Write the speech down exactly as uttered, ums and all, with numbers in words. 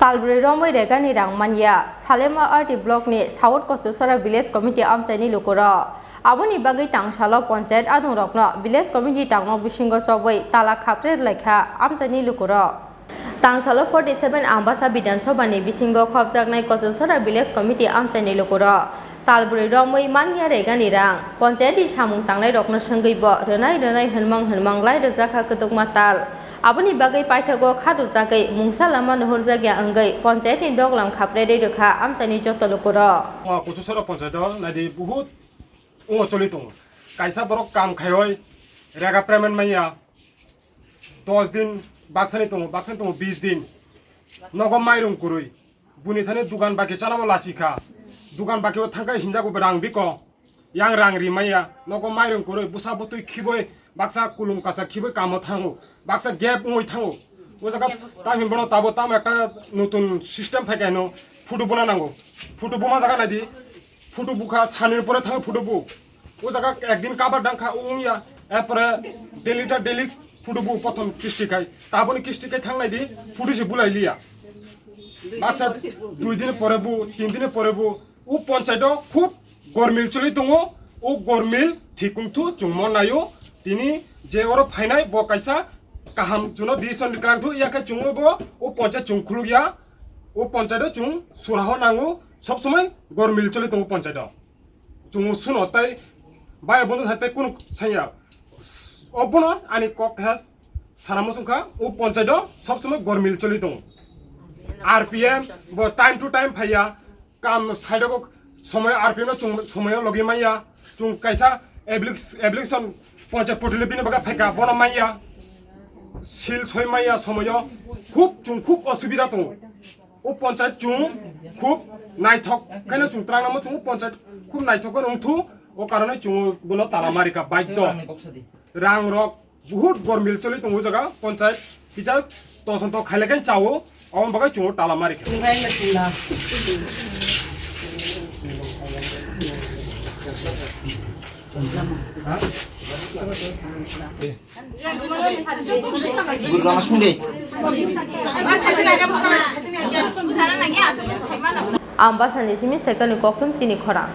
Talbrwi romwi regani rang manya, Salema R D block ni South Kochusora Village Committee amchaini lukurok. Aboni bagwi tangsalo ponchayat adungrokno Village Committee tangmok bisingo chobwi tala khapre rwlaikha amchaini lukurok. Tangsalo forty seven Ambasa Bidhan Sabha ni bisingo khopjaknai Kochusora Village Committee amchaini lukurok talbrwi romwi manya regani rang, ponchayat ni samung tangnai rokno swngwi bo rwnai rwnai hwnmang hwnmang lai rwjakha kwdwkma tal. Aboni bagwi paithago khadukjagwi mungsa lama nuhurjakya wngwi ponchayat ni doglam khapre rwi rwkha amchaini joto lukurok. O Kochusora ponchayat o naidi buhut wngo choli tongo. Kaisa borok kam khaioi rega payment manya. Dos din baksani tongo, baksani tongo bis din. Nogo mairung kwrwi. Buni thani dukan baki chalabo lasi kha. Dukan baki o thangkhe hinjago rang biko. Yang rang ri maya. Nogo mairung kwrwi, bwsa bwtwi khiboi, baksa kulum kasa khiboi kamo thango. Baksa gap wngwi thango. O jaga tamhin bono tabo tamo ekta nutun system phai kaino photo bona nango. Photo boma jaga naidi. Photo bukha sanir pore thango photo bu. O jaga ekdin cover dang kha, o wngya. Erpore daily ta daily photo bu prothom kisti khai. Taboni kisti khai thangnai di photo se bulai liya. Baksa dui din pore bu, tin din pore bu. O ponchayat o khub gormil choli tongo. O gormil thikungthu chungmo naio. Tini je oro phainai bo kaisa kaham chuno decision klang thu ya khe chungmo bo o ponchayat chung khuluk ya. O ponchayat o chung suraho nango. Sob somoi gormil choli tongo ponchayat o. Chungo suno tai bai bondo hai tai kunu sanya. Obono ani kok ha sana musung kha o ponchayat o sob somoi gormil choli tongo. R P M bo time to time phaiya, kam side o somoy R P M no chung somoy o logi manya, chung kaisa applic-, application ponchayat portal bini baga phaika bono manya, sil soi manya somoy o khub chung khub osubida tongo. O ponchayat chung khub naithok khaino chung twlang namo chung o ponchayat khub naithok khe wngthu, o karone chung bono tala marika baidho. Rang rok buhut gormil choli tongo o jaga ponchayat kisa toson tok khaile khe chao, oboni bagwi chung tala marika. Ambasani simi sekani kokthum chini khorang.